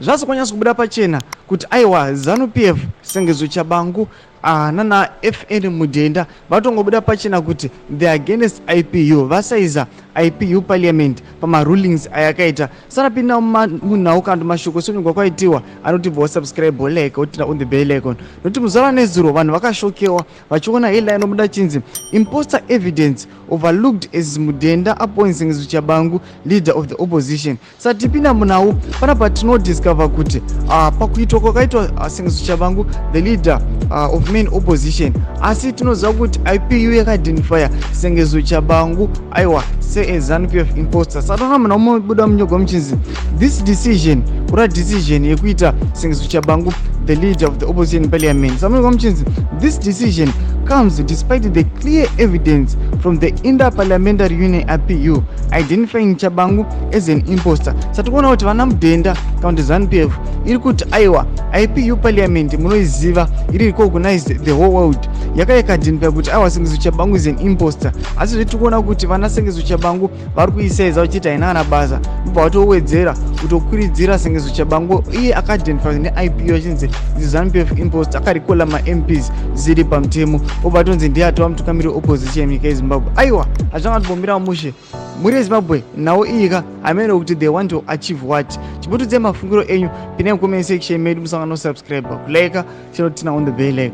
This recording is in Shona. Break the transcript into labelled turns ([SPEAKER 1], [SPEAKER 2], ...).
[SPEAKER 1] Zvazokwanisa kubuda pachena kuti aiwa, ZANU PF, Sengezo Tshabangu nana FN Mudenda vatongobuda pachena kuti they against IPU. Vasaiza IPU parliament pamarulings ayakaita. Sarapinda munhau kana kuti mashoko sekunyorwa kwaitiwa anoti bva wasubscribe, like, woturn on the bell icon, nokuti muzuva ranezuro vanhu vakashokewa vachiona headline inobuda chinzi "Imposter evidence overlooked as Mudenda appoints Sengezo Tshabangu leader of the opposition". Saka tipinda munhau panapa, tinodiscover kuti pakuitwa kwakaitwa Sengezo Tshabangu the leader of main opposition, asi tinoziva kuti IPU yakaidentifya Sengezo Tshabangu aiwa seZANU PF imposter. Saka toona munhau mubuda munyogwa muchinzi this decision, kura decision yekuita Sengezo Tshabangu the leader of the opposition in parliament, samunyogwa muchinzi this decision comes despite the clear evidence from the Inter-Parliamentary Union, IPU, identifying Tshabangu as an imposter. Satikuona kuti vana Mudhenda kana kuti ZANU PF iri kuti aiwa, IPU parliament munoiziva, iri recognized the whole world, yakaidentify kuti aiwa, Sengezo Tshabangu is an imposter. Asi zvetikuona kuti vana Sengezo Tshabangu vari kuisaiza vachiti haina kana basa, ubva vatowedzera kutokwiridzira Sengezo Tshabangu, iye akaidentify neIPU achinzi ZANU PF imposter, akarecalla maMPs ziri pamutemo, obva atonzi ndiye atova mutungamiri weopposition munyika yeZimbabwe. Aiwa, hazvangatibombira mushe muri yeZimbabwe. Nhau iyi ka, hamene kuti they want to achieve what. Chibutudzai mafungiro enyu, pinai mucomment section medu, musangano subscribe, kulike, chinoturn on the bell icon.